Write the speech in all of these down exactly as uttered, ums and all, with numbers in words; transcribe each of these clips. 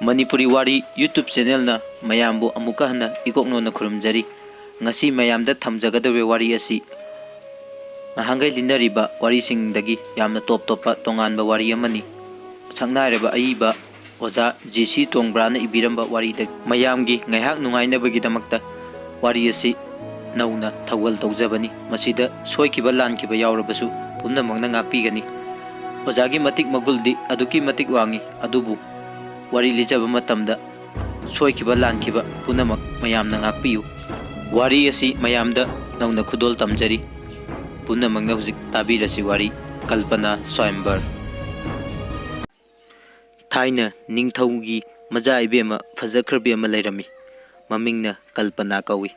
ꯃꯅꯤꯄꯨꯔꯤ ꯋꯥꯔꯤ YouTube ꯆꯦꯅꯦꯜꯅ ꯃꯌꯥꯝꯕꯨ ꯑꯃꯨꯛꯀ ꯍꯟꯅ ꯏꯀꯣꯛꯅꯣꯅ ꯈꯨꯔꯨꯝꯖꯔꯤ꯫ ꯉꯁꯤ ꯃꯌꯥꯝꯗ ꯊꯝꯖꯒꯗꯧꯔꯤꯕ ꯋꯥꯔꯤ ꯑꯁꯤ ꯉꯍꯥꯟꯈꯩ ꯂꯤꯅꯔꯤꯕ ꯋꯥꯔꯤꯁꯤꯡꯗꯒꯤ ꯌꯥꯝꯅ ꯇꯣꯞ ꯇꯣꯞꯄ ꯇꯣꯉꯥꯟꯕ ꯋꯥꯔꯤ ꯑꯃꯅꯤ꯫ ꯁꯛꯅꯥꯏꯔꯕ ꯑꯏꯕ ꯑꯣꯖꯥ ꯖꯤ ꯁꯤ ꯇꯣꯡꯕ꯭ꯔꯥꯅ ꯏꯕꯤꯔꯝꯕ ꯋꯥꯔꯤꯗꯒꯤ ꯃꯌꯥꯝꯒꯤ ꯉꯥꯏꯍꯥꯛ ꯅꯨꯡꯉꯥꯏꯅꯕꯒꯤꯗꯃꯛꯇ ꯋꯥꯔꯤ ꯑꯁꯤ ꯅꯧꯅ ꯊꯧꯒꯜ ꯇꯧꯖꯕꯅꯤ꯫ ꯃꯁꯤꯗ ꯁꯣꯏꯈꯤꯕ ꯂꯥꯟꯈꯤꯕ ꯌꯥꯎꯔꯕꯁꯨ ꯄꯨꯝꯅꯃꯛꯅ ꯉꯥꯛꯄꯤꯒꯅꯤ꯫ ꯑꯣꯖꯥꯒꯤ ꯃꯇꯤꯛ ꯃꯒꯨꯜꯗꯤ ꯑꯗꯨꯛꯀꯤ ꯃꯇꯤꯛ ꯋꯥꯡꯉꯤ, ꯑꯗꯨꯕꯨ ꯋꯥꯔꯤ ꯂꯤꯖꯕ ꯃꯇꯝꯗ ꯁꯣꯏꯈꯤꯕ ꯂꯥꯟꯈꯤꯕ ꯄꯨꯝꯅꯃꯛ ꯃꯌꯥꯝꯅ ꯉꯥꯛꯄꯤꯌꯨ꯫ ꯋꯥꯔꯤ ꯑꯁꯤ ꯃꯌꯥꯝꯗ ꯅꯧꯅ ꯈꯨꯗꯣꯜ ꯇꯝꯖꯔꯤ꯫ ꯄꯨꯝꯅꯃꯛꯅ ꯍꯧꯖꯤꯛ ꯇꯥꯕꯤꯔꯁꯤ ꯋꯥꯔꯤ ꯀꯜꯄꯅꯥ ꯁ꯭ꯋꯥꯌꯝꯕꯔ꯫ ꯊꯥꯏꯅ ꯅꯤꯡꯊꯧꯒꯤ ꯃꯆꯥ ꯏꯕꯦꯝꯃ ꯐꯖꯈ꯭ꯔꯕꯤ ꯑꯃ ꯂꯩꯔꯝꯃꯤ꯫ ꯃꯃꯤꯡꯅ ꯀꯜꯄꯅꯥ ꯀꯧꯏ꯫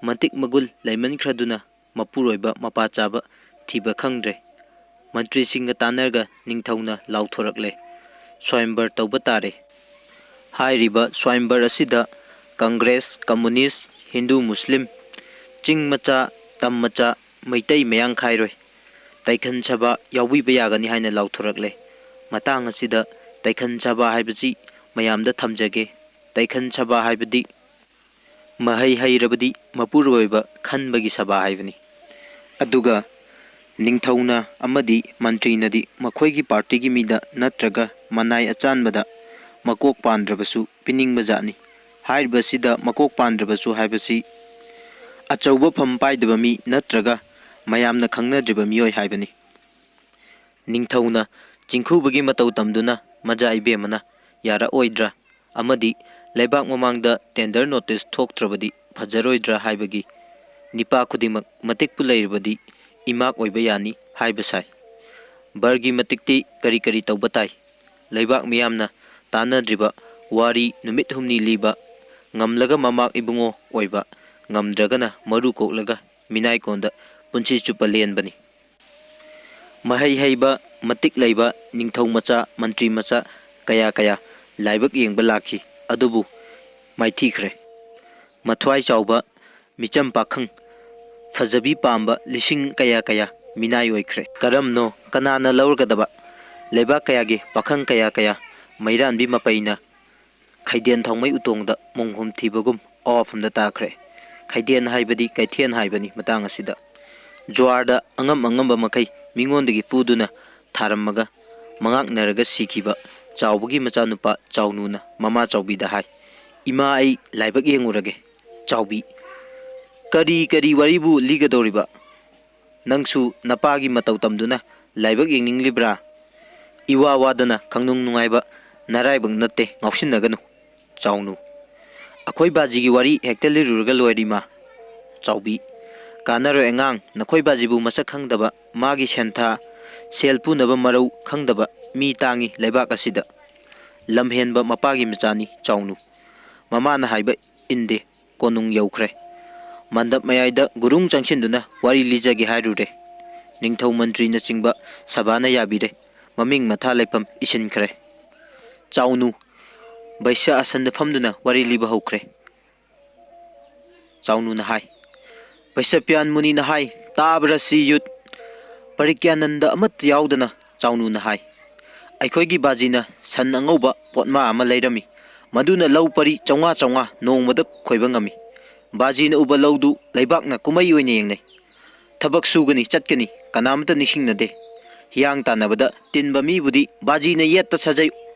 ꯃꯇꯤꯛ ꯃꯒꯨꯜ ꯂꯩꯃꯟꯈ꯭ꯔꯗꯨꯅ ꯃꯄꯨꯔꯣꯏꯕ ꯃꯄꯥ ꯆꯥꯕ ꯊꯤꯕ ꯈꯪꯗ꯭ꯔꯦ꯫ ꯃꯟꯇ꯭ꯔꯤꯁꯤꯡꯒ ꯇꯥꯟꯅꯔꯒ ꯅꯤꯡꯊꯧꯅ ꯂꯥꯎꯊꯣꯔꯛꯂꯦ, "ꯁ꯭ꯋꯥꯌꯝꯕꯔ ꯇꯧꯕ ꯇꯥꯔꯦ"꯫ ꯍꯥꯏꯔꯤꯕ ꯁ꯭ꯋꯥꯌꯝꯕꯔ ꯑꯁꯤꯗ ꯀꯪꯒ꯭ꯔꯦꯁ, ꯀꯝꯃꯨꯅꯤꯁ, ꯍꯤꯟꯗꯨ ꯃꯨꯁꯂꯤꯝ, ꯆꯤꯡ ꯃꯆꯥ, ꯇꯝ ꯃꯆꯥ, ꯃꯩꯇꯩ ꯃꯌꯥꯡ ꯈꯥꯏꯔꯣꯏ, ꯇꯥꯏꯈꯟ ꯁꯚꯥ ꯌꯥꯎꯕꯤꯕ ꯌꯥꯒꯅꯤ ꯍꯥꯏꯅ ꯂꯥꯎꯊꯣꯔꯛꯂꯦ꯫ ꯃꯇꯥꯡ ꯑꯁꯤꯗ ꯇꯥꯏꯈꯟ ꯁꯚꯥ ꯍꯥꯏꯕꯁꯤ ꯃꯌꯥꯝꯗ ꯊꯝꯖꯒꯦ꯫ ꯇꯥꯏꯈꯟ ꯁꯚꯥ ꯍꯥꯏꯕꯗꯤ ꯃꯍꯩ ꯍꯩꯔꯕꯗꯤ ꯃꯄꯨꯔꯣꯏꯕ ꯈꯟꯕꯒꯤ ꯁꯚꯥ ꯍꯥꯏꯕꯅꯤ꯫ ꯑꯗꯨꯒ ꯅꯤꯡꯊꯧꯅ ꯑꯃꯗꯤ ꯃꯟꯇ꯭ꯔꯤꯅꯗꯤ ꯃꯈꯣꯏꯒꯤ ꯄꯥꯔꯇꯤꯒꯤ ꯃꯤꯗ ꯅꯠꯇ꯭ꯔꯒ ꯃꯅꯥꯏ ꯑꯆꯥꯟꯕꯗ ꯃꯀꯣꯛ ꯄꯥꯟꯗ꯭ꯔꯕꯁꯨ ꯄꯤꯅꯤꯡꯕ ꯖꯥꯠꯅꯤ꯫ ꯍꯥꯏꯔꯤꯕꯁꯤꯗ ꯃꯀꯣꯛ ꯄꯥꯟꯗ꯭ꯔꯕꯁꯨ ꯍꯥꯏꯕꯁꯤ ꯑꯆꯧꯕ ꯐꯝ ꯄꯥꯏꯗꯕ ꯃꯤ ꯅꯠꯇ꯭ꯔꯒ ꯃꯌꯥꯝꯅ ꯈꯪꯅꯗ꯭ꯔꯤꯕ ꯃꯤꯑꯣꯏ ꯍꯥꯏꯕꯅꯤ꯫ ꯅꯤꯡꯊꯧꯅ ꯆꯤꯡꯈꯨꯕꯒꯤ ꯃꯇꯧ ꯇꯝꯗꯨꯅ ꯃꯆꯥ ꯏꯕꯦꯝꯃꯅ ꯌꯥꯔꯛꯑꯣꯏꯗ꯭ꯔꯥ ꯑꯃꯗꯤ ꯂꯩꯕꯥꯛ ꯃꯃꯥꯡꯗ ꯇꯦꯟꯗꯔ ꯅꯣꯇꯤꯁ ꯊꯣꯛꯇ꯭ꯔꯕꯗꯤ ꯐꯖꯔꯣꯏꯗ꯭ꯔꯥ ꯍꯥꯏꯕꯒꯤ ꯅꯤꯄꯥ ꯈꯨꯗꯤꯡꯃꯛ ꯃꯇꯤꯛꯄꯨ ꯂꯩꯔꯕꯗꯤ ꯏꯃꯥꯛ ꯑꯣꯏꯕ ꯌꯥꯅꯤ ꯍꯥꯏꯕ ꯁꯥꯏ꯫ ꯕꯔꯒꯤ ꯃꯇꯤꯛꯇꯤ ꯀꯔꯤ ꯀꯔꯤ ꯇꯧꯕ ꯇꯥꯏ? ꯂꯩꯕꯥꯛ ꯃꯤꯌꯥꯝꯅ ꯇꯥꯟꯅꯗ꯭ꯔꯤꯕ ꯋꯥꯔꯤ ꯅꯨꯃꯤꯠ ꯍꯨꯝꯅꯤ ꯂꯤꯕ, ꯉꯝꯂꯒ ꯃꯃꯥꯛ ꯏꯕꯨꯡꯉꯣ ꯑꯣꯏꯕ, ꯉꯝꯗ꯭ꯔꯒꯅ ꯃꯔꯨ ꯀꯣꯛꯂꯒ ꯃꯤꯅꯥꯏꯀꯣꯟꯗ ꯄꯨꯟꯁꯤ ꯆꯨꯞꯄ ꯂꯦꯟꯕꯅꯤ꯫ ꯃꯍꯩ ꯍꯩꯕ, ꯃꯇꯤꯛ ꯂꯩꯕ ꯅꯤꯡꯊꯧ ꯃꯆꯥ, ꯃꯟꯇ꯭ꯔꯤ ꯃꯆꯥ ꯀꯌꯥ ꯀꯌꯥ ꯂꯥꯏꯕꯛ ꯌꯦꯡꯕ ꯂꯥꯛꯈꯤ, ꯑꯗꯨꯕꯨ ꯃꯥꯏꯊꯤꯈ꯭ꯔꯦ꯫ ꯃꯊ꯭ꯋꯥꯏ ꯆꯥꯎꯕ, ꯃꯤꯆꯝ ꯄꯥꯈꯪ, ꯐꯖꯕꯤ ꯄꯥꯝꯕ ꯂꯤꯁꯤꯡ ꯀꯌꯥ ꯀꯌꯥ ꯃꯤꯅꯥꯏ ꯑꯣꯏꯈ꯭ꯔꯦ꯫ ꯀꯔꯝꯅꯣ, ꯀꯅꯥꯅ ꯂꯧꯔꯒꯗꯕ? ꯂꯩꯕꯥꯛ ꯀꯌꯥꯒꯤ ꯄꯥꯈꯪ ꯀꯌꯥ ꯀꯌꯥ ꯃꯩꯔꯥꯟꯕꯤ ꯃꯄꯩꯅ ꯈꯩꯗꯦꯟ ꯊꯥꯎꯃꯩ ꯎꯇꯣꯡꯗ ꯃꯣꯡꯍꯨꯝ ꯊꯤꯕꯒꯨꯝ ꯑꯋꯥꯐꯝꯗ ꯇꯥꯈ꯭ꯔꯦ꯫ ꯈꯩꯗꯦꯟ ꯍꯥꯏꯕꯗꯤ ꯀꯩꯊꯦꯟ ꯍꯥꯏꯕꯅꯤ꯫ ꯃꯇꯥꯡ ꯑꯁꯤꯗ ꯖ꯭ꯋꯥꯔꯗ ꯑꯉꯝ ꯑꯉꯝꯕ ꯃꯈꯩ ꯃꯤꯉꯣꯟꯗꯒꯤ ꯄꯨꯗꯨꯅ ꯊꯥꯔꯝꯃꯒ ꯃꯉꯥꯛꯅꯔꯒ ꯁꯤꯈꯤꯕ ꯆꯥꯎꯕꯒꯤ ꯃꯆꯥꯅꯨꯄꯥ ꯆꯥꯎꯅꯨꯅ ꯃꯃꯥ ꯆꯥꯎꯕꯤꯗ ꯍꯥꯏ, "ꯏꯃꯥ, ꯑꯩ ꯂꯥꯏꯕꯛ ꯌꯦꯡꯉꯨꯔꯒꯦ꯫" ꯆꯥꯎꯕꯤ, "ꯀꯔꯤ ꯀꯔꯤ ꯋꯥꯔꯤꯕꯨ ꯂꯤꯒꯗꯧꯔꯤꯕ? ꯅꯪꯁꯨ ꯅꯄꯥꯒꯤ ꯃꯇꯧ ꯇꯝꯗꯨꯅ ꯂꯥꯏꯕꯛ ꯌꯦꯡꯅꯤꯡꯂꯤꯕ꯭ꯔꯥ? ꯏꯋꯥ ꯋꯥꯗꯅ ꯈꯪꯅꯨꯡ ꯅꯨꯡꯉꯥꯏꯕ ꯅꯔꯥꯏꯕꯛ ꯅꯠꯇꯦ, ꯉꯥꯎꯁꯤꯟꯅꯒꯅꯨ꯫" ꯆꯥꯎꯅꯨ, "ꯑꯩꯈꯣꯏ ꯕꯥꯖꯤꯒꯤ ꯋꯥꯔꯤ ꯍꯦꯛꯇ ꯂꯤꯔꯨꯔꯒ ꯂꯣꯏꯔꯦ, ꯏꯃꯥ꯫" ꯆꯥꯎꯕꯤ, "ꯀꯥꯟꯅꯔꯣꯏ ꯑꯉꯥꯡ, ꯅꯈꯣꯏ ꯕꯥꯖꯤꯕꯨ ꯃꯁꯛ ꯈꯪꯗꯕ, ꯃꯥꯒꯤ ꯁꯦꯟꯊꯥ ꯁꯦꯜ ꯄꯨꯅꯕ ꯃꯔꯧ ꯈꯪꯗꯕ ꯃꯤ ꯇꯥꯡꯉꯤ ꯂꯩꯕꯥꯛ ꯑꯁꯤꯗ꯫ ꯂꯝꯍꯦꯟꯕ ꯃꯄꯥꯒꯤ ꯃꯆꯥꯅꯤ ꯆꯥꯎꯅꯨ꯫ ꯃꯃꯥꯅ ꯍꯥꯏꯕ ꯏꯟꯗꯦ꯫ ꯀꯣꯅꯨꯡ ꯌꯧꯈ꯭ꯔꯦ꯫ ꯃꯟꯗꯞ ꯃꯌꯥꯏꯗ ꯒꯨꯔꯨꯡ ꯆꯪꯁꯤꯟꯗꯨꯅ ꯋꯥꯔꯤ ꯂꯤꯖꯒꯦ ꯍꯥꯏꯔꯨꯔꯦ꯫ ꯅꯤꯡꯊꯧ ꯃꯟꯇ꯭ꯔꯤꯅꯆꯤꯡꯕ ꯁꯚꯥꯅ ꯌꯥꯕꯤꯔꯦ꯫ ꯃꯃꯤꯡ ꯃꯊꯥ ꯂꯩꯐꯝ ꯏꯁꯤꯟꯈ꯭ꯔꯦ꯫ ꯆꯥꯎꯅꯨ, ꯕꯩꯁ꯭ꯌ ꯑꯁꯟꯗ ꯐꯝꯗꯨꯅ ꯋꯥꯔꯤ ꯂꯤꯕ ꯍꯧꯈ꯭ꯔꯦ꯫ ꯆꯥꯎꯅꯨꯅ ꯍꯥꯏ, ꯕꯩꯁ꯭ꯌꯄ꯭ꯌꯥꯟ ꯃꯨꯅꯤꯅ ꯍꯥꯏ, ꯇꯥꯕ꯭ꯔꯥ ꯁꯤ ꯌꯨꯠ? ꯄꯔꯤꯒ꯭ꯌꯥꯅꯟꯗ ꯑꯃꯠꯇ ꯌꯥꯎꯗꯅ ꯆꯥꯎꯅꯨꯅ ꯍꯥꯏ, ꯑꯩꯈꯣꯏꯒꯤ ꯕꯥꯖꯤꯅ ꯁꯟ ꯑꯉꯧꯕ ꯄꯣꯠꯃꯥ ꯑꯃ ꯂꯩꯔꯝꯃꯤ꯫ ꯃꯗꯨꯅ ꯂꯧ ꯄꯔꯤ ꯆꯥꯝꯃꯉꯥ ꯆꯥꯝꯃꯉꯥ ꯅꯣꯡꯃꯗ ꯈꯣꯏꯕ ꯉꯝꯃꯤ꯫ ꯕꯥꯖꯤꯅ ꯎꯕ ꯂꯧꯗꯨ ꯂꯩꯕꯥꯛꯅ ꯀꯨꯝꯍꯩ ꯑꯣꯏꯅ ꯌꯦꯡꯅꯩ꯫ ꯊꯕꯛ ꯁꯨꯒꯅꯤ, ꯆꯠꯀꯅꯤ, ꯀꯅꯥꯃꯠꯇ ꯅꯤꯡꯁꯤꯡꯅꯗꯦ꯫ ꯍꯤꯌꯥꯡ ꯇꯥꯟꯅꯕꯗ ꯇꯤꯟꯕ ꯃꯤꯕꯨꯗꯤ ꯕꯥꯖꯤꯅ ꯌꯦꯠꯇ ꯁꯥꯖꯩ,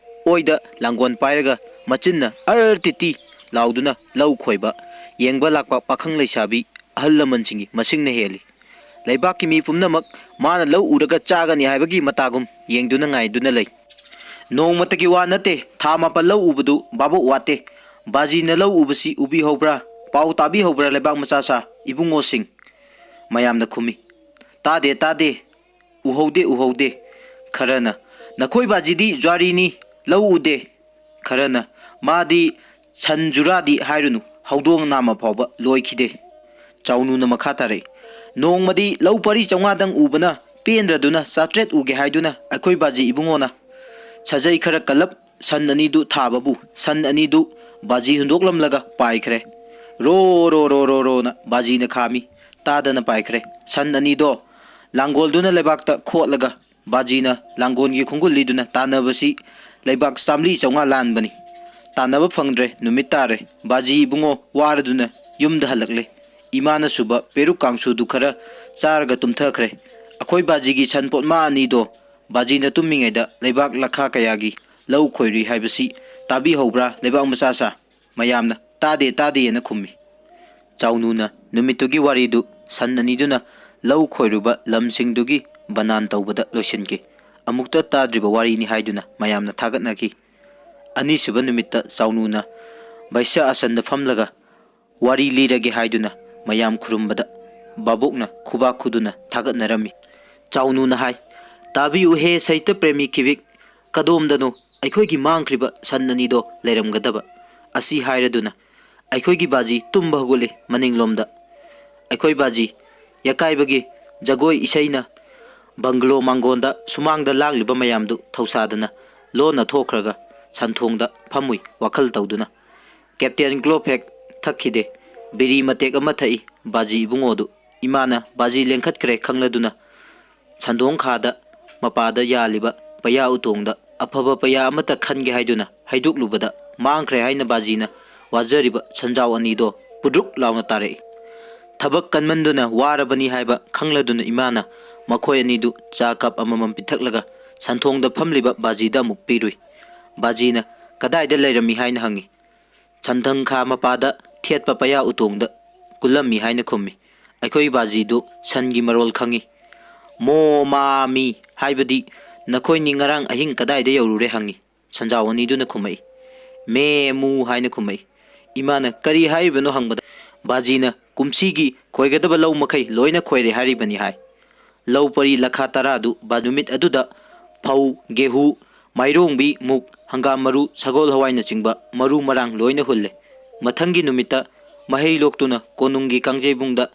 ꯑꯣꯏꯗ ꯂꯥꯡꯒꯣꯜ ꯄꯥꯏꯔꯒ ꯃꯆꯤꯟꯅ ꯑꯔ ꯇꯤꯇꯤ ꯂꯥꯎꯗꯨꯅ ꯂꯧ ꯈꯣꯏꯕ, ꯌꯦꯡꯕ ꯂꯥꯛꯄ ꯄꯥꯈꯪ ꯂꯩꯁꯥꯕꯤ, ꯑꯍꯜ ꯂꯃꯟꯁꯤꯡꯒꯤ ꯃꯁꯤꯡꯅ ꯍꯦꯜꯂꯤ꯫ ꯂꯩꯕꯥꯛꯀꯤ ꯃꯤ ꯄꯨꯝꯅꯃꯛ ꯃꯥꯅ ꯂꯧ ꯎꯔꯒ ꯆꯥꯒꯅꯤ ꯍꯥꯏꯕꯒꯤ ꯃꯇꯥꯒꯨꯝ ꯌꯦꯡꯗꯨꯅ ꯉꯥꯏꯗꯨꯅ ꯂꯩ꯫ ꯅꯣꯡꯃꯇꯒꯤ ꯋꯥ ꯅꯠꯇꯦ, ꯊꯥ ꯃꯥꯄꯜ ꯂꯧ ꯎꯕꯗꯨ ꯚꯥꯕꯣꯛ ꯋꯥꯠꯇꯦ꯫ ꯕꯥꯖꯤꯅ ꯂꯧ ꯎꯕꯁꯤ ꯎꯕꯤꯍꯧꯕ꯭ꯔꯥ? ꯄꯥꯎ ꯇꯥꯕꯤꯍꯧꯕ꯭ꯔꯥ, ꯂꯩꯕꯥꯛ ꯃꯆꯥ ꯁꯥ ꯏꯕꯨꯡꯉꯣꯁꯤꯡ? ꯃꯌꯥꯝꯅ ꯈꯨꯝꯃꯤ, ꯇꯥꯗꯦ, ꯇꯥꯗꯦ, ꯎꯍꯧꯗꯦ, ꯎꯍꯧꯗꯦ꯫ ꯈꯔꯅ, ꯅꯈꯣꯏ ꯕꯥꯖꯤꯗꯤ ꯖ꯭ꯋꯥꯔꯤꯅꯤ, ꯂꯧ ꯎꯗꯦ꯫ ꯈꯔꯅ, ꯃꯥꯗꯤ ꯁꯟ ꯖꯨꯔꯥꯗꯤ ꯍꯥꯏꯔꯨꯅꯨ, ꯍꯧꯗꯣꯡ ꯅꯥꯝꯃ ꯐꯥꯎꯕ ꯂꯣꯏꯈꯤꯗꯦ꯫ ꯆꯥꯎꯅꯨꯅ ꯃꯈꯥ ꯇꯥꯔꯛꯏ, ꯅꯣꯡꯃꯗꯤ ꯂꯧ ꯄꯔꯤ ꯆꯥꯝꯃꯉꯥꯗꯪ ꯎꯕꯅ ꯄꯦꯟꯗ꯭ꯔꯗꯨꯅ ꯆꯥꯇ꯭ꯔꯦꯠ ꯎꯒꯦ ꯍꯥꯏꯗꯨꯅ ꯑꯩꯈꯣꯏ ꯕꯥꯖꯤ ꯏꯕꯨꯡꯉꯣꯅ ꯁꯥꯖꯩ ꯈꯔ ꯀꯜꯂꯞ ꯁꯟ ꯑꯅꯤꯗꯨ ꯊꯥꯕꯕꯨ ꯁꯟ ꯑꯅꯤꯗꯨ ꯕꯥꯖꯤ ꯍꯨꯟꯗꯣꯛꯂꯝꯂꯒ ꯄꯥꯏꯈ꯭ꯔꯦ꯫ ꯔꯣ, ꯔꯣ, ꯔꯣ, ꯔꯣ, ꯔꯣꯅ ꯕꯥꯖꯤꯅ ꯈꯥꯝꯃꯤ꯫ ꯇꯥꯗꯅ ꯄꯥꯏꯈ꯭ꯔꯦ꯫ ꯁꯟ ꯑꯅꯤꯗꯣ ꯂꯥꯡꯒꯣꯜꯗꯨꯅ ꯂꯩꯕꯥꯛꯇ ꯈꯣꯠꯂꯒ ꯕꯥꯖꯤꯅ ꯂꯥꯡꯒꯣꯜꯒꯤ ꯈꯣꯡꯒꯨꯜ ꯂꯤꯗꯨꯅ ꯇꯥꯟꯅꯕꯁꯤ ꯂꯩꯕꯥꯛ ꯆꯥꯝꯔꯤ ꯆꯥꯝꯃꯉꯥ ꯂꯥꯟꯕꯅꯤ꯫ ꯇꯥꯟꯅꯕ ꯐꯪꯗ꯭ꯔꯦ꯫ ꯅꯨꯃꯤꯠ ꯇꯥꯔꯦ꯫ ꯕꯥꯖꯤ ꯏꯕꯨꯡꯉꯣ ꯋꯥꯔꯗꯨꯅ ꯌꯨꯝꯗ ꯍꯜꯂꯛꯂꯦ꯫ ꯏꯃꯥꯅ ꯁꯨꯕ ꯄꯦꯔꯨꯛ ꯀꯥꯡꯁꯨꯗꯨ ꯈꯔ ꯆꯥꯔꯒ ꯇꯨꯝꯊꯈ꯭ꯔꯦ꯫ ꯑꯩꯈꯣꯏ ꯕꯥꯖꯤꯒꯤ ꯁꯟ ꯄꯣꯠꯃꯥ ꯑꯅꯤꯗꯣ ꯕꯥꯖꯤꯅ ꯇꯨꯝꯃꯤꯉꯩꯗ ꯂꯩꯕꯥꯛ ꯂꯈꯥ ꯀꯌꯥꯒꯤ ꯂꯧ ꯈꯣꯏꯔꯨꯏ ꯍꯥꯏꯕꯁꯤ ꯇꯥꯕꯤꯍꯧꯕ꯭ꯔꯥ, ꯂꯩꯕꯥꯛ ꯃꯆꯥ ꯁꯥ? ꯃꯌꯥꯝꯅ "ꯇꯥꯗꯦ, ꯇꯥꯗꯦ" ꯍꯥꯏꯅ ꯈꯨꯝꯃꯤ꯫ ꯆꯥꯎꯅꯨꯅ ꯅꯨꯃꯤꯠꯇꯨꯒꯤ ꯋꯥꯔꯤꯗꯨ ꯁꯟ ꯑꯅꯤꯗꯨꯅ ꯂꯧ ꯈꯣꯏꯔꯨꯕ ꯂꯝꯁꯤꯡꯗꯨꯒꯤ ꯕꯅꯥꯟ ꯇꯧꯕꯗ ꯂꯣꯏꯁꯤꯟꯈꯤ꯫ ꯑꯃꯨꯛꯇ ꯇꯥꯗ꯭ꯔꯤꯕ ꯋꯥꯔꯤꯅꯤ ꯍꯥꯏꯗꯨꯅ ꯃꯌꯥꯝꯅ ꯊꯥꯒꯠꯅꯈꯤ꯫ ꯑꯅꯤꯁꯨꯕ ꯅꯨꯃꯤꯠꯇ ꯆꯥꯎꯅꯨꯅ ꯕꯩꯁꯥ ꯑꯁꯟꯗ ꯐꯝꯂꯒ ꯋꯥꯔꯤ ꯂꯤꯔꯒꯦ ꯍꯥꯏꯗꯨꯅ ꯃꯌꯥꯝ ꯈꯨꯔꯨꯝꯕꯗ ꯚꯥꯕꯣꯛꯅ ꯈꯨꯕꯥꯛ ꯈꯨꯗꯨꯅ ꯊꯥꯒꯠꯅꯔꯝꯃꯤ꯫ ꯆꯥꯎꯅꯨꯅ ꯍꯥꯏ, "ꯇꯥꯕꯤꯌꯨꯍꯦ ꯁꯥꯍꯤꯇ꯭ꯌ ꯄ꯭ꯔꯦꯃꯤ ꯀꯤꯕꯤꯛ, ꯀꯗꯣꯝꯗꯅꯣ ꯑꯩꯈꯣꯏꯒꯤ ꯃꯥꯡꯈ꯭ꯔꯤꯕ ꯁꯟ ꯑꯅꯤꯗꯣ ꯂꯩꯔꯝꯒꯗꯕ?" ꯑꯁꯤ ꯍꯥꯏꯔꯗꯨꯅ ꯑꯩꯈꯣꯏꯒꯤ ꯕꯥꯖꯤ ꯇꯨꯝꯕ ꯍꯧꯒꯠꯂꯤ꯫ ꯃꯅꯤꯡꯂꯣꯝꯗ ꯑꯩꯈꯣꯏ ꯕꯥꯖꯤ ꯌꯥꯀꯥꯏꯕꯒꯤ ꯖꯒꯣꯏ ꯏꯁꯩꯅ ꯕꯪꯒ꯭ꯂꯣ ꯃꯥꯡꯒꯣꯟꯗ ꯁꯨꯃꯥꯡꯗ ꯂꯥꯡꯂꯤꯕ ꯃꯌꯥꯝꯗꯨ ꯊꯧꯁꯥꯗꯅ ꯂꯣꯟꯅ ꯊꯣꯛꯈ꯭ꯔꯒ ꯁꯟꯊꯣꯡꯗ ꯐꯝꯃꯨꯏ ꯋꯥꯈꯜ ꯇꯧꯗꯨꯅ꯫ ꯀꯦꯞꯇꯦꯟ ꯀ꯭ꯂꯣꯞ ꯍꯦꯛ ꯊꯛꯈꯤꯗꯦ꯫ ꯕꯤꯔꯤ ꯃꯇꯦꯛ ꯑꯃ ꯊꯛꯏ ꯕꯥꯖꯤ ꯏꯕꯨꯡꯉꯣꯗꯨ꯫ ꯏꯃꯥꯅ ꯕꯥꯖꯤ ꯂꯦꯡꯈꯠꯈ꯭ꯔꯦ ꯈꯪꯂꯗꯨꯅ ꯁꯟꯗꯣꯡ ꯈꯥꯗ ꯃꯄꯥꯗ ꯌꯥꯜꯂꯤꯕ ꯄꯩꯌꯥ ꯎꯇꯣꯡꯗ ꯑꯐꯕ ꯄꯩꯌꯥ ꯑꯃꯠꯇ ꯈꯟꯒꯦ ꯍꯥꯏꯗꯨꯅ ꯍꯩꯗꯣꯛꯂꯨꯕꯗ ꯃꯥꯡꯈ꯭ꯔꯦ ꯍꯥꯏꯅ ꯕꯥꯖꯤꯅ ꯋꯥꯖꯔꯤꯕ ꯁꯟꯖꯥꯎ ꯑꯅꯤꯗꯣ ꯄꯨꯗ꯭ꯔꯨꯛ ꯂꯥꯎꯅ ꯇꯥꯔꯛꯏ꯫ ꯊꯕꯛ ꯀꯟꯃꯟꯗꯨꯅ ꯋꯥꯔꯕꯅꯤ ꯍꯥꯏꯕ ꯈꯪꯂꯗꯨꯅ ꯏꯃꯥꯅ ꯃꯈꯣꯏ ꯑꯅꯤꯗꯨ ꯆꯥ ꯀꯞ ꯑꯃꯃꯝ ꯄꯤꯊꯛꯂꯒ ꯁꯟꯊꯣꯡꯗ ꯐꯝꯂꯤꯕ ꯕꯥꯖꯤꯗ ꯑꯃꯨꯛ ꯄꯤꯔꯨꯏ꯫ ꯕꯥꯖꯤꯅ "ꯀꯗꯥꯏꯗ ꯂꯩꯔꯝꯃꯤ?" ꯍꯥꯏꯅ ꯍꯪꯉꯤ꯫ "ꯁꯟꯊꯪ ꯈꯥ ꯃꯄꯥꯗ ꯊꯦꯠꯄ ꯄꯩꯌꯥ ꯎꯇꯣꯡꯗ ꯀꯨꯜꯂꯝꯃꯤ" ꯍꯥꯏꯅ ꯈꯨꯝꯃꯤ꯫ ꯑꯩꯈꯣꯏ ꯕꯥꯖꯤꯗꯨ ꯁꯟꯒꯤ ꯃꯔꯣꯜ ꯈꯪꯉꯤ꯫ "ꯃꯣ ꯃꯥ ꯃꯤ" ꯍꯥꯏꯕꯗꯤ "ꯅꯈꯣꯏꯅꯤ ꯉꯔꯥꯡ ꯑꯍꯤꯡ ꯀꯗꯥꯏꯗ ꯌꯧꯔꯨꯔꯦ?" ꯍꯪꯉꯤ꯫ ꯁꯟꯖꯥꯎ ꯑꯅꯤꯗꯨꯅ ꯈꯨꯝꯃꯛꯏ꯫ "ꯃꯦ ꯃꯨ" ꯍꯥꯏꯅ ꯈꯨꯝꯃꯛꯏ꯫ ꯏꯃꯥꯅ "ꯀꯔꯤ ꯍꯥꯏꯔꯤꯕꯅꯣ?" ꯍꯪꯕꯗ ꯕꯥꯖꯤꯅ "ꯀꯨꯝꯁꯤꯒꯤ ꯈꯣꯏꯒꯗꯕ ꯂꯧ ꯃꯈꯩ ꯂꯣꯏꯅ ꯈꯣꯏꯔꯦ" ꯍꯥꯏꯔꯤꯕꯅꯤ ꯍꯥꯏ꯫ ꯂꯧ ꯄꯔꯤ ꯂꯈꯥ ꯇꯔꯥꯗꯨ ꯕꯥ-, ꯅꯨꯃꯤꯠ ꯑꯗꯨꯗ ꯐꯧ, ꯒꯦꯍꯨ, ꯃꯥꯏꯔꯣꯡꯕꯤ, ꯃꯨꯛ, ꯍꯪꯒꯥꯝ ꯃꯔꯨ, ꯁꯒꯣꯜ ꯍꯋꯥꯏꯅꯆꯤꯡꯕ ꯃꯔꯨ ꯃꯔꯥꯡ ꯂꯣꯏꯅ ꯍꯨꯜꯂꯦ꯫ ꯃꯊꯪꯒꯤ ꯅꯨꯃꯤꯠꯇ ꯃꯍꯩ ꯂꯣꯛꯇꯨꯅ ꯀꯣꯅꯨꯡꯒꯤ ꯀꯥꯡꯖꯩꯕꯨꯡꯗ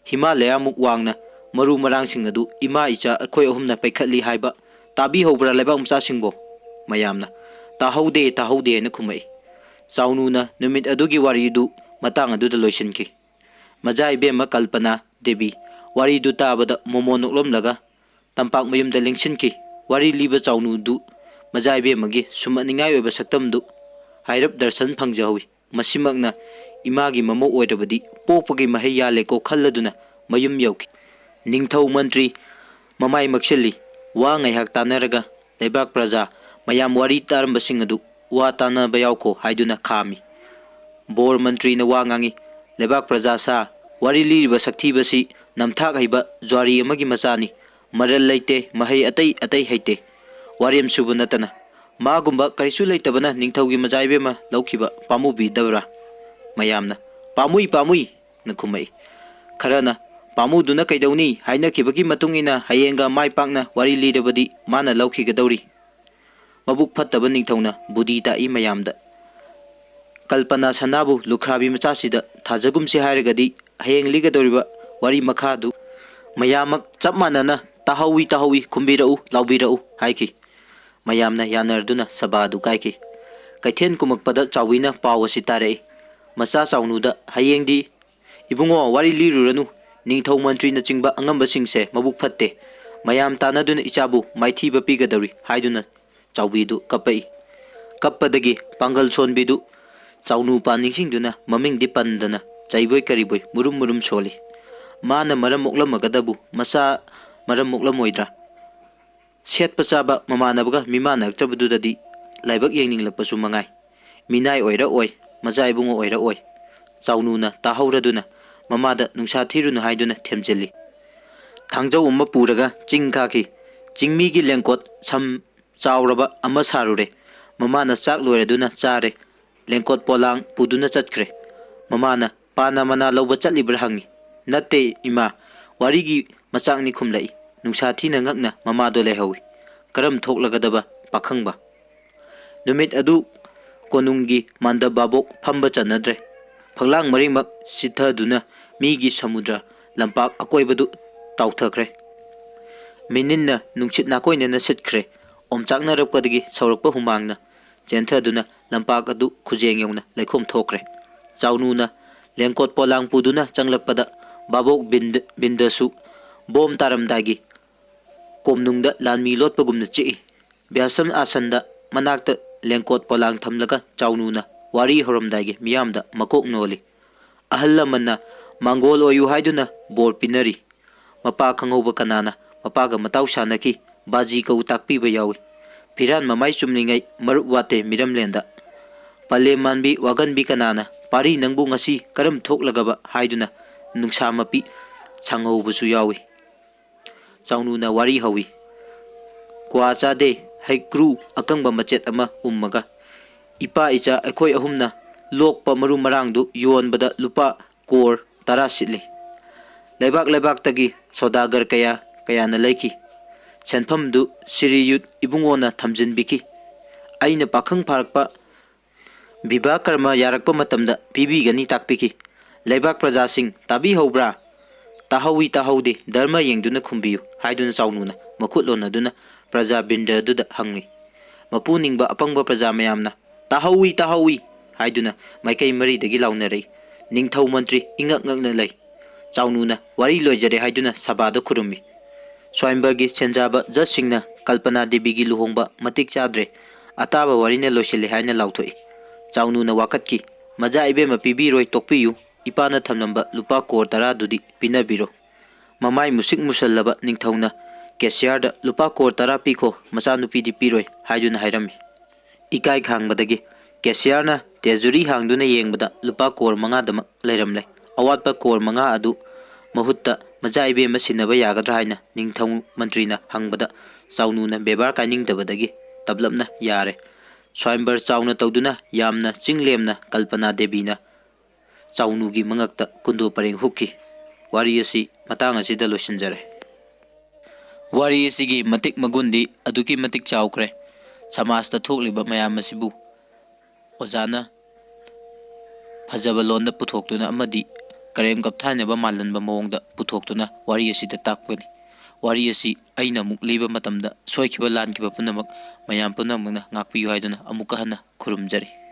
ꯍꯤꯃꯥꯂꯌꯥꯃꯨꯛ ꯋꯥꯡꯅ ꯃꯔꯨ ꯃꯔꯥꯡꯁꯤꯡ ꯑꯗꯨ ꯏꯃꯥ ꯏꯆꯥ ꯑꯩꯈꯣꯏ ꯑꯍꯨꯝꯅ ꯄꯩꯈꯠꯂꯤ ꯍꯥꯏꯕ ꯇꯥꯕꯤꯍꯧꯕ꯭ꯔꯥ ꯂꯩꯕꯥꯛ ꯃꯆꯥꯁꯤꯡꯕꯣ? ꯃꯌꯥꯝꯅ "ꯇꯥꯍꯧꯗꯦ, ꯇꯥꯍꯧꯗꯦ" ꯍꯥꯏꯅ ꯈꯨꯝꯃꯛꯏ꯫ ꯆꯥꯎꯅꯨꯅ ꯅꯨꯃꯤꯠ ꯑꯗꯨꯒꯤ ꯋꯥꯔꯤꯗꯨ ꯃꯇꯥꯡ ꯑꯗꯨꯗ ꯂꯣꯏꯁꯤꯟꯈꯤ꯫ ꯃꯖꯥ ꯏꯕꯦꯝꯃ ꯀꯜꯄꯅꯥ ꯗꯦꯕꯤ ꯋꯥꯔꯤꯗꯨ ꯇꯥꯕꯗ ꯃꯣꯃꯣꯟ ꯅꯣꯛꯂꯝꯂꯒ ꯇꯝꯄꯥꯛ ꯃꯌꯨꯝꯗ ꯂꯦꯡꯁꯤꯟꯈꯤ꯫ ꯋꯥꯔꯤ ꯂꯤꯕ ꯆꯥꯎꯅꯨꯗꯨ ꯃꯖꯥ ꯏꯕꯦꯝꯃꯒꯤ ꯁꯨꯝꯍꯠꯅꯤꯡꯉꯥꯏ ꯑꯣꯏꯕ ꯁꯛꯇꯝꯗꯨ ꯍꯥꯏꯔꯞ ꯗꯔꯁꯟ ꯐꯪꯖꯍꯧꯏ꯫ ꯃꯁꯤꯃꯛꯅ ꯏꯃꯥꯒꯤ ꯃꯃꯧ ꯑꯣꯏꯔꯕꯗꯤ ꯄꯣꯛꯄꯒꯤ ꯃꯍꯩ ꯌꯥꯜꯂꯦꯀꯣ ꯈꯜꯂꯗꯨꯅ ꯃꯌꯨꯝ ꯌꯧꯈꯤ꯫ ꯅꯤꯡꯊꯧ ꯃꯟꯇ꯭ꯔꯤ ꯃꯃꯥꯏ ꯃꯛꯁꯤꯜꯂꯤ꯫ ꯋꯥ ꯉꯥꯏꯍꯥꯛ ꯇꯥꯟꯅꯔꯒ ꯂꯩꯕꯥꯛ ꯄ꯭ꯔꯖꯥ ꯃꯌꯥꯝ ꯋꯥꯔꯤ ꯇꯥꯔꯝꯕꯁꯤꯡ ꯑꯗꯨ ꯋꯥ ꯇꯥꯟꯅꯕ ꯌꯥꯎꯈꯣ ꯍꯥꯏꯗꯨꯅ ꯈꯥꯝꯃꯤ꯫ ꯕꯣꯔ ꯃꯟꯇ꯭ꯔꯤꯅ ꯋꯥ ꯉꯥꯡꯉꯤ꯫ ꯂꯩꯕꯥꯛ ꯄ꯭ꯔꯖꯥ ꯁꯥ, ꯋꯥꯔꯤ ꯂꯤꯔꯤꯕ ꯁꯛꯊꯤꯕꯁꯤ ꯅꯝꯊꯥꯛ ꯍꯩꯕ ꯖ꯭ꯋꯥꯔꯤ ꯑꯃꯒꯤ ꯃꯆꯥꯅꯤ꯫ ꯃꯔꯜ ꯂꯩꯇꯦ, ꯃꯍꯩ ꯑꯇꯩ ꯑꯇꯩ ꯍꯩꯇꯦ꯫ ꯋꯥꯔꯦꯝꯁꯨꯕ ꯅꯠꯇꯅ꯫ ꯃꯥꯒꯨꯝꯕ ꯀꯔꯤꯁꯨ ꯂꯩꯇꯕꯅ ꯅꯤꯡꯊꯧꯒꯤ ꯃꯆꯥ ꯏꯕꯦꯝꯃ ꯂꯧꯈꯤꯕ ꯄꯥꯝꯃꯨꯕꯤꯗꯕ꯭ꯔꯥ? ꯃꯌꯥꯝꯅ "ꯄꯥꯝꯃꯨꯏ, ꯄꯥꯝꯃꯨꯏ" ꯅ ꯈꯨꯝꯃꯛꯏ꯫ ꯈꯔꯅ "ꯄꯥꯝꯃꯨꯗꯨꯅ ꯀꯩꯗꯧꯅꯤ? ꯍꯥꯏꯅꯈꯤꯕꯒꯤ ꯃꯇꯨꯡ ꯏꯟꯅ ꯍꯌꯦꯡꯒ ꯃꯥꯏ ꯄꯥꯛꯅ ꯋꯥꯔꯤ ꯂꯤꯔꯕꯗꯤ ꯃꯥꯅ ꯂꯧꯈꯤꯒꯗꯧꯔꯤ"꯫ ꯃꯕꯨꯛ ꯐꯠꯇꯕ ꯅꯤꯡꯊꯧꯅ ꯕꯨꯙꯤ ꯇꯥꯛꯏ ꯃꯌꯥꯝꯗ꯫ "ꯀꯜꯄꯅꯥ ꯁꯅꯥꯕꯨ ꯂꯨꯈ꯭ꯔꯥꯕꯤ ꯃꯆꯥꯁꯤꯗ ꯊꯥꯖꯒꯨꯝꯁꯤ ꯍꯥꯏꯔꯒꯗꯤ ꯍꯌꯦꯡ ꯂꯤꯒꯗꯧꯔꯤꯕ ꯋꯥꯔꯤ ꯃꯈꯥꯗꯨ ꯃꯌꯥꯝꯃꯛ ꯆꯞ ꯃꯥꯟꯅꯅ 'ꯇꯥꯍꯧꯏ, ꯇꯥꯍꯧꯏ, ꯈꯨꯝꯕꯤꯔꯛꯎ, ꯂꯥꯎꯕꯤꯔꯛꯎ' ꯍꯥꯏꯈꯤ꯫ ꯃꯌꯥꯝꯅ ꯌꯥꯅꯔꯗꯨꯅ ꯁꯚꯥ ꯑꯗꯨ ꯀꯥꯏꯈꯤ꯫ ꯀꯩꯊꯦꯜ ꯀꯨꯝꯃꯛꯄꯗ ꯆꯥꯎꯕꯤꯅ ꯄꯥꯎ ꯑꯁꯤ ꯇꯥꯔꯛꯏ꯫ ꯃꯆꯥ ꯆꯥꯎꯅꯨꯗ "ꯍꯌꯦꯡꯗꯤ ꯏꯕꯨꯡꯉꯣ ꯋꯥꯔꯤ ꯂꯤꯔꯨꯔꯅꯨ, ꯅꯤꯡꯊꯧ ꯃꯟꯇ꯭ꯔꯤꯅꯆꯤꯡꯕ ꯑꯉꯝꯕꯁꯤꯡꯁꯦ ꯃꯕꯨꯛ ꯐꯠꯇꯦ, ꯃꯌꯥꯝ ꯇꯥꯟꯅꯗꯨꯅ ꯏꯆꯥꯕꯨ ꯃꯥꯏꯊꯤꯕ ꯄꯤꯒꯗꯧꯔꯤ" ꯍꯥꯏꯗꯨꯅ ꯆꯥꯎꯕꯤꯗꯨ ꯀꯞꯄꯛꯏ꯫ ꯀꯞꯄꯗꯒꯤ ꯄꯥꯡꯒꯜ ꯁꯣꯟꯕꯤꯗꯨ ꯆꯥꯎꯅꯨꯄꯥ ꯅꯤꯡꯁꯤꯡꯗꯨꯅ ꯃꯃꯤꯡꯗꯤ ꯄꯟꯗꯅ ꯆꯩꯕꯣꯏ ꯀꯔꯤꯕꯣꯏ ꯃꯨꯔꯨꯝ ꯃꯨꯔꯨꯝ ꯁꯣꯜꯂꯤ꯫ ꯃꯥꯅ ꯃꯔꯝ ꯃꯣꯛꯂꯝꯃꯒꯗꯕꯨ ꯃꯆꯥ ꯃꯔꯝ ꯃꯣꯛꯂꯝꯃꯣꯏꯗ꯭ꯔꯥ? ꯁꯦꯠꯄ ꯆꯥꯕ ꯃꯃꯥꯟꯅꯕꯒ ꯃꯤꯃꯥꯟꯅꯔꯛꯇ꯭ꯔꯕꯗꯨꯗꯗꯤ ꯂꯥꯏꯕꯛ ꯌꯦꯡꯅꯤꯡꯂꯛꯄꯁꯨ ꯃꯉꯥꯏ꯫ ꯃꯤꯅꯥꯏ ꯑꯣꯏꯔꯛꯑꯣꯏ, ꯃꯆꯥ ꯏꯕꯨꯡꯉꯣ ꯑꯣꯏꯔꯛꯑꯣꯏ꯫ ꯆꯥꯎꯅꯨꯅ ꯇꯥꯍꯧꯔꯗꯨꯅ ꯃꯃꯥꯗ "ꯅꯨꯡꯁꯥ ꯊꯤꯔꯨꯅꯨ" ꯍꯥꯏꯗꯨꯅ ꯊꯦꯝꯖꯤꯜꯂꯤ꯫ ꯊꯥꯡꯖꯧ ꯑꯃ ꯄꯨꯔꯒ ꯆꯤꯡ ꯀꯥꯈꯤ꯫ ꯆꯤꯡꯃꯤꯒꯤ ꯂꯦꯡꯀꯣꯠ ꯁꯝ ꯆꯥꯎꯔꯕ ꯑꯃ ꯁꯥꯔꯨꯔꯦ꯫ ꯃꯃꯥꯅ ꯆꯥꯛ ꯂꯣꯏꯔꯗꯨꯅ ꯆꯥꯔꯦ꯫ ꯂꯦꯡꯀꯣꯠ ꯄꯣꯂꯥꯡ ꯄꯨꯗꯨꯅ ꯆꯠꯈ꯭ꯔꯦ꯫ ꯃꯃꯥꯅ "ꯄꯥꯅ ꯃꯅꯥ ꯂꯧꯕ ꯆꯠꯂꯤꯕ꯭ꯔꯥ?" ꯍꯪꯉꯤ꯫ "ꯅꯠꯇꯦ ꯏꯃꯥ, ꯋꯥꯔꯤꯒꯤ ꯃꯆꯥꯛꯅꯤ" ꯈꯨꯝꯂꯛꯏ꯫ ꯅꯨꯡꯁꯥ ꯊꯤꯅ ꯉꯛꯅ ꯃꯃꯥꯗꯣ ꯂꯩꯍꯧꯏ꯫ ꯀꯔꯝ ꯊꯣꯛꯂꯒꯗꯕ ꯄꯥꯈꯪꯕ? ꯅꯨꯃꯤꯠ ꯑꯗꯨ ꯀꯣꯅꯨꯡꯒꯤ ꯃꯥꯟꯗ ꯚꯥꯕꯣꯛ ꯐꯝꯕ ꯆꯟꯅꯗ꯭ꯔꯦ꯫ ꯐꯛꯂꯥꯡ ꯃꯔꯤꯃꯛ ꯆꯤꯊꯗꯨꯅ ꯃꯤꯒꯤ ꯁꯃꯨꯗ꯭ꯔ ꯂꯝꯄꯥꯛ ꯑꯀꯣꯏꯕꯗꯨ ꯇꯥꯎꯊꯈ꯭ꯔꯦ꯫ ꯃꯤꯅꯤꯟꯅ ꯅꯨꯡꯁꯤꯠ ꯅꯥꯀꯣꯏꯅꯅ ꯁꯤꯠꯈ꯭ꯔꯦ꯫ ꯑꯣꯝꯆꯥꯛꯅꯔꯛꯄꯗꯒꯤ ꯁꯧꯔꯛꯄ ꯍꯨꯃꯥꯡꯅ ꯆꯦꯟꯊꯗꯨꯅ ꯂꯝꯄꯥꯛ ꯑꯗꯨ ꯈꯨꯖꯦꯡ ꯌꯧꯅ ꯂꯩꯈꯣꯝ ꯊꯣꯛꯈ꯭ꯔꯦ꯫ ꯆꯥꯎꯅꯨꯅ ꯂꯦꯡꯀꯣꯠ ꯄꯣꯂꯥꯡ ꯄꯨꯗꯨꯅ ꯆꯪꯂꯛꯄꯗ ꯚꯥꯕꯣꯛ ꯕꯤꯟꯗ-, ꯕꯤꯟꯗꯁꯨ ꯕꯣꯝ ꯇꯥꯔꯝꯗꯥꯏꯒꯤ ꯀꯣꯝꯅꯨꯡꯗ ꯂꯥꯟꯃꯤ ꯂꯣꯠꯄꯒꯨꯝꯅ ꯆꯤꯛꯏ꯫ ꯕ꯭ꯌꯥꯁꯝ ꯑꯥꯁꯟꯗ ꯃꯅꯥꯛꯇ ꯂꯦꯡꯀꯣꯠ ꯄꯣꯂꯥꯡ ꯊꯝꯂꯒ ꯆꯥꯎꯅꯨꯅ ꯋꯥꯔꯤ ꯍꯧꯔꯝꯗꯥꯏꯒꯤ ꯃꯤꯌꯥꯝꯗ ꯃꯀꯣꯛ ꯅꯣꯜꯂꯤ꯫ ꯑꯍꯜ ꯂꯃꯟꯅ ꯃꯥꯡꯒꯣꯜ ꯑꯣꯏꯌꯨ ꯍꯥꯏꯗꯨꯅ ꯕꯣꯔ ꯄꯤꯅꯔꯤ꯫ ꯃꯄꯥ ꯈꯪꯍꯧꯕ ꯀꯅꯥꯅ ꯃꯄꯥꯒ ꯃꯇꯥꯎ ꯁꯥꯟꯅꯈꯤ, ꯕꯥꯖꯤ ꯀꯧ ꯇꯥꯛꯄꯤꯕ ꯌꯥꯎꯏ꯫ ꯐꯤꯔꯥꯟ ꯃꯃꯥꯏ ꯆꯨꯝꯂꯤꯉꯩ ꯃꯔꯨꯞ ꯋꯥꯠꯇꯦ ꯃꯤꯔꯝꯂꯦꯟꯗ꯫ ꯄꯂꯦꯝ ꯃꯥꯟꯕꯤ ꯋꯥꯒꯟꯕꯤ ꯀꯅꯥꯅ ꯄꯥꯔꯤ ꯅꯪꯕꯨ ꯉꯁꯤ ꯀꯔꯝ ꯊꯣꯛꯂꯒꯕ ꯍꯥꯏꯗꯨꯅ ꯅꯨꯡꯁꯥ ꯃꯄꯤ ꯁꯥꯡꯍꯧꯕꯁꯨ ꯌꯥꯎꯏ꯫ ꯆꯥꯎꯅꯨꯅ ꯋꯥꯔꯤ ꯍꯧꯏ꯫ ꯀ꯭ꯋꯥ ꯆꯥꯗꯦ, ꯍꯩꯀ꯭ꯔꯨ ꯑꯀꯪꯕ ꯃꯆꯦꯠ ꯑꯃ ꯎꯝꯃꯒ, ꯏꯄꯥ ꯏꯆꯥ ꯑꯩꯈꯣꯏ ꯑꯍꯨꯝꯅ ꯂꯣꯛꯄ ꯃꯔꯨ ꯃꯔꯥꯡꯗꯨ ꯌꯣꯟꯕꯗ ꯂꯨꯄꯥ ꯀꯣꯔ ꯇꯔꯥ ꯁꯤꯠꯂꯤ꯫ ꯂꯩꯕꯥꯛ ꯂꯩꯕꯥꯛꯇꯒꯤ ꯁꯣꯗꯥꯒꯔ ꯀꯌꯥ ꯀꯌꯥꯅ ꯂꯩꯈꯤ꯫ ꯁꯦꯟꯐꯝꯗꯨ ꯁꯤꯔꯤꯌꯨꯠ ꯏꯕꯨꯡꯉꯣꯅ ꯊꯝꯖꯤꯟꯕꯤꯈꯤ꯫ ꯑꯩꯅ ꯄꯥꯈꯪ ꯐꯥꯔꯛꯄ ꯕꯤꯕꯥ ꯀꯔꯃ ꯌꯥꯔꯛꯄ ꯃꯇꯝꯗ ꯄꯤꯕꯤꯒꯅꯤ ꯇꯥꯛꯄꯤꯈꯤ꯫ ꯂꯩꯕꯥꯛ ꯄ꯭ꯔꯖꯥꯁꯤꯡ ꯇꯥꯕꯤꯍꯧꯕ꯭ꯔꯥ? "ꯇꯥꯍꯧꯏ, ꯇꯥꯍꯧꯗꯦ, ꯙꯔꯃ ꯌꯦꯡꯗꯨꯅ ꯈꯨꯝꯕꯤꯌꯨ" ꯍꯥꯏꯗꯨꯅ ꯆꯥꯎꯅꯨꯅ ꯃꯈꯨꯠ ꯂꯣꯟꯅꯗꯨꯅ ꯄ꯭ꯔꯖꯥ ꯕ꯭ꯔꯤꯟꯗ ꯑꯗꯨꯗ ꯍꯪꯂꯤ꯫ ꯃꯄꯨ ꯅꯤꯡꯕ ꯑꯄꯪꯕ ꯄ꯭ꯔꯖꯥ ꯃꯌꯥꯝꯅ "ꯇꯥꯍꯧꯏ, ꯇꯥꯍꯧꯏ" ꯍꯥꯏꯗꯨꯅ ꯃꯥꯏꯀꯩ ꯃꯔꯤꯗꯒꯤ ꯂꯥꯎꯅꯔꯛꯏ꯫ ꯅꯤꯡꯊꯧ ꯃꯟꯇ꯭ꯔꯤ ꯏꯉꯛ ꯉꯛꯅ ꯂꯩ꯫ ꯆꯥꯎꯅꯨꯅ ꯋꯥꯔꯤ ꯂꯣꯏꯖꯔꯦ ꯍꯥꯏꯗꯨꯅ ꯁꯚꯥꯗ ꯈꯨꯔꯨꯝꯃꯤ꯫ ꯁ꯭ꯋꯥꯏꯝꯕꯔꯒꯤ ꯁꯦꯟꯖꯥꯕ ꯖꯖꯁꯤꯡꯅ ꯀꯜꯄꯅꯥ ꯗꯦꯕꯤꯒꯤ ꯂꯨꯍꯣꯡꯕ ꯃꯇꯤꯛ ꯆꯥꯗ꯭ꯔꯦ, ꯑꯇꯥꯕ ꯋꯥꯔꯤꯅ ꯂꯣꯏꯁꯤꯜꯂꯦ ꯍꯥꯏꯅ ꯂꯥꯎꯊꯣꯛꯏ꯫ ꯆꯥꯎꯅꯨꯅ ꯋꯥꯀꯠꯈꯤ, "ꯃꯖꯥ ꯏꯕꯦꯝꯃ ꯄꯤꯕꯤꯔꯣꯏ, ꯇꯣꯛꯄꯤꯌꯨ, ꯏꯄꯥꯅ ꯊꯝꯂꯝꯕ ꯂꯨꯄꯥ ꯀꯣꯔ ꯇꯔꯥꯗꯨꯗꯤ ꯄꯤꯅꯕꯤꯔꯣ"꯫ ꯃꯃꯥꯏ ꯃꯨꯁꯤꯛ ꯃꯨꯁꯜꯂꯕ ꯅꯤꯡꯊꯧꯅ ꯀꯦꯁꯤꯌꯥꯔꯗ "ꯂꯨꯄꯥ ꯀꯣꯔ ꯇꯔꯥ ꯄꯤꯈꯣ, ꯃꯆꯥꯅꯨꯄꯤꯗꯤ ꯄꯤꯔꯣꯏ" ꯍꯥꯏꯗꯨꯅ ꯍꯥꯏꯔꯝꯃꯤ꯫ ꯏꯀꯥꯏ ꯈꯥꯡꯕꯗꯒꯤ ꯀꯦꯁꯤꯌꯥꯔꯅ ꯇꯦꯖꯨꯔꯤ ꯍꯥꯡꯗꯨꯅ ꯌꯦꯡꯕꯗ ꯂꯨꯄꯥ ꯀꯣꯔ ꯃꯉꯥꯗꯃꯛ ꯂꯩꯔꯝꯂꯦ꯫ ꯑꯋꯥꯠꯄ ꯀꯣꯔ ꯃꯉꯥ ꯑꯗꯨ ꯃꯍꯨꯠꯇ ꯃꯆꯥ ꯏꯕꯦꯝꯃ ꯁꯤꯟꯅꯕ ꯌꯥꯒꯗ꯭ꯔꯥ ꯍꯥꯏꯅ ꯅꯤꯡꯊꯧ ꯃꯟꯇ꯭ꯔꯤꯅ ꯍꯪꯕꯗ ꯆꯥꯎꯅꯨꯅ ꯕꯦꯕꯥꯔ ꯀꯥꯏꯅꯤꯡꯗꯕꯗꯒꯤ ꯇꯞꯂꯞꯅ ꯌꯥꯔꯦ꯫ ꯁ꯭ꯋꯥꯏꯝꯕꯔ ꯆꯥꯎꯅ ꯇꯧꯗꯨꯅ ꯌꯥꯝꯅ ꯆꯤꯡꯂꯦꯝꯅ ꯀꯜꯄꯅꯥ ꯗꯦꯕꯤꯅ ꯆꯥꯎꯅꯨꯒꯤ ꯃꯉꯛꯇ ꯀꯨꯟꯗꯣ ꯄꯔꯦꯡ ꯍꯨꯛꯈꯤ꯫ ꯋꯥꯔꯤ ꯑꯁꯤ ꯃꯇꯥꯡ ꯑꯁꯤꯗ ꯂꯣꯏꯁꯤꯟꯖꯔꯦ꯫ ꯋꯥꯔꯤ ꯑꯁꯤꯒꯤ ꯃꯇꯤꯛ ꯃꯒꯨꯟꯗꯤ ꯑꯗꯨꯛꯀꯤ ꯃꯇꯤꯛ ꯆꯥꯎꯈ꯭ꯔꯦ꯫ ꯁꯃꯥꯖꯇ ꯊꯣꯛꯂꯤꯕ ꯃꯌꯥꯝ ꯑꯁꯤꯕꯨ ꯑꯣꯖꯥꯅ ꯐꯖꯕ ꯂꯣꯟꯗ ꯄꯨꯊꯣꯛꯇꯨꯅ ꯑꯃꯗꯤ ꯀꯔꯦꯝ ꯀꯞꯊꯥꯏꯅꯕ ꯃꯥꯜꯍꯟꯕ ꯃꯑꯣꯡꯗ ꯄꯨꯊꯣꯛꯇꯨꯅ ꯋꯥꯔꯤ ꯑꯁꯤꯗ ꯇꯥꯛꯄꯅꯤ꯫ ꯋꯥꯔꯤ ꯑꯁꯤ ꯑꯩꯅ ꯑꯃꯨꯛ ꯂꯤꯕ ꯃꯇꯝꯗ ꯁꯣꯏꯈꯤꯕ ꯂꯥꯟꯈꯤꯕ ꯄꯨꯝꯅꯃꯛ ꯃꯌꯥꯝ ꯄꯨꯝꯅꯃꯛꯅ ꯉꯥꯛꯄꯤꯌꯨ ꯍꯥꯏꯗꯨꯅ ꯑꯃꯨꯛꯀ ꯍꯟꯅ ꯈꯨꯔꯨꯝꯖꯔꯤ꯫